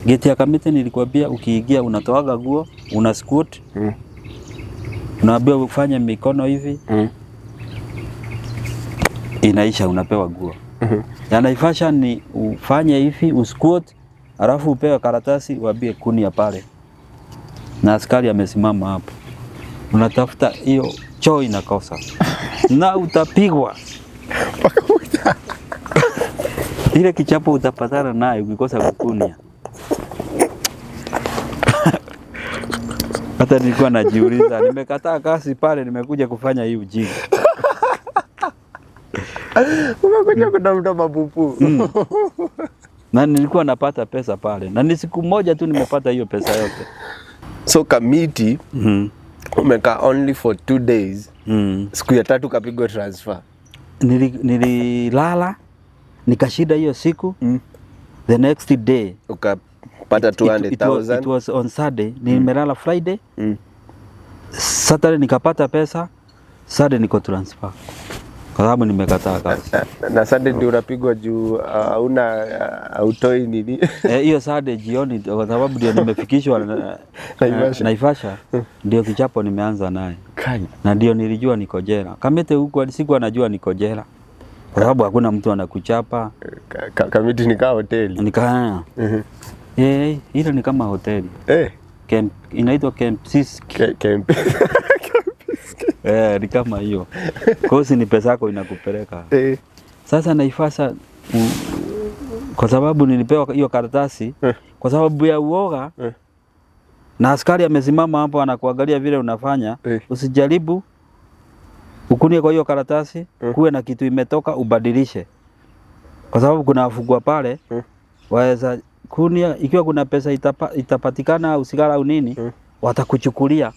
Geti ya Kamiti nilikwambia ukiingia unatoaga guo, una squat, unaambiwa ufanye mikono hivi, inaisha, unapewa guo. Ya Naivasha ni ufanye hivi usquat, alafu upewe karatasi uambie kunia pale, na askari amesimama hapo, unatafuta hiyo choo inakosa na utapigwa ile kichapo utapatana nayo ukikosa kukunia. Hata nilikuwa najiuliza, nimekataa kazi pale, nimekuja kufanya hii ujinga. Umekuja kutafuta mapupu. Na nilikuwa napata pesa pale, na ni siku moja tu nimepata hiyo pesa yote. So Kamiti umekaa only for 2 days. Siku ya tatu kapigwa transfer. Nililala nikashinda hiyo siku. The next day Ukapata it 200,000. Was on Saturday. Nimelala Friday, Saturday nikapata pesa, Saturday niko transfer kwa sababu nimekataa kazi. Na Sunday ndio unapigwa juu hauna hautoi nini. Eh, hiyo Saturday jioni kwa sababu ndio nimefikishwa Naivasha. Naivasha, ndio kichapo nimeanza naye Kai. Na ndio nilijua niko jela. Kamiti huko sikuwa najua niko jela kwa sababu hakuna mtu anakuchapa. Kamiti ni kaa hoteli. Nika eh, ile ni kama hoteli. Camp, inaitwa Kempinski. Camp. Eh, ni kama hiyo. Kosi ni pesa yako inakupeleka. Sasa Naivasha kwa sababu nilipewa hiyo karatasi kwa sababu ya uoga na askari amesimama hapo anakuangalia vile unafanya, usijaribu ukunie kwa hiyo karatasi kuwe na kitu imetoka ubadilishe, kwa sababu kuna wafungwa pale waweza kunia, ikiwa kuna pesa itapatikana au sigara au nini, watakuchukulia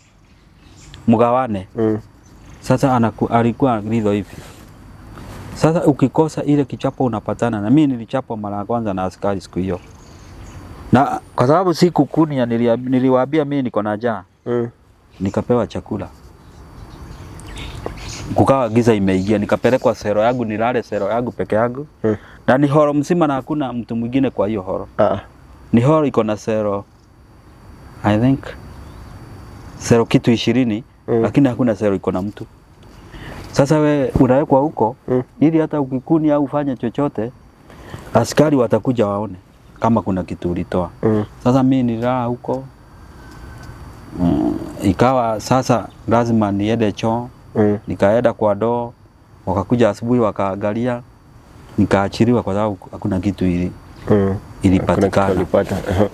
mgawane. Sasa alikuwa ridho hivi. Sasa ukikosa ile kichapo unapatana na mimi nilichapwa mara ya kwanza na askari siku hiyo, na kwa sababu si kukunia, niliwaambia mimi niko na njaa, nikapewa chakula. Kukawa giza imeingia, nikapelekwa sero yangu nilale sero yangu peke yangu, na ni horo mzima na hakuna mtu mwingine kwa hiyo horo. Ni horo iko na sero, I think sero kitu 20, lakini hakuna sero iko na mtu. Sasa we unawekwa huko ili hata ukikuni au ufanye chochote, askari watakuja waone kama kuna kitu ulitoa. Sasa mimi nililala huko, ikawa sasa lazima niende choo. Nikaenda kwa doo, wakakuja asubuhi wakaangalia, nikaachiliwa kwa sababu hakuna kitu Hakuna kitu ilipatikana. walipata.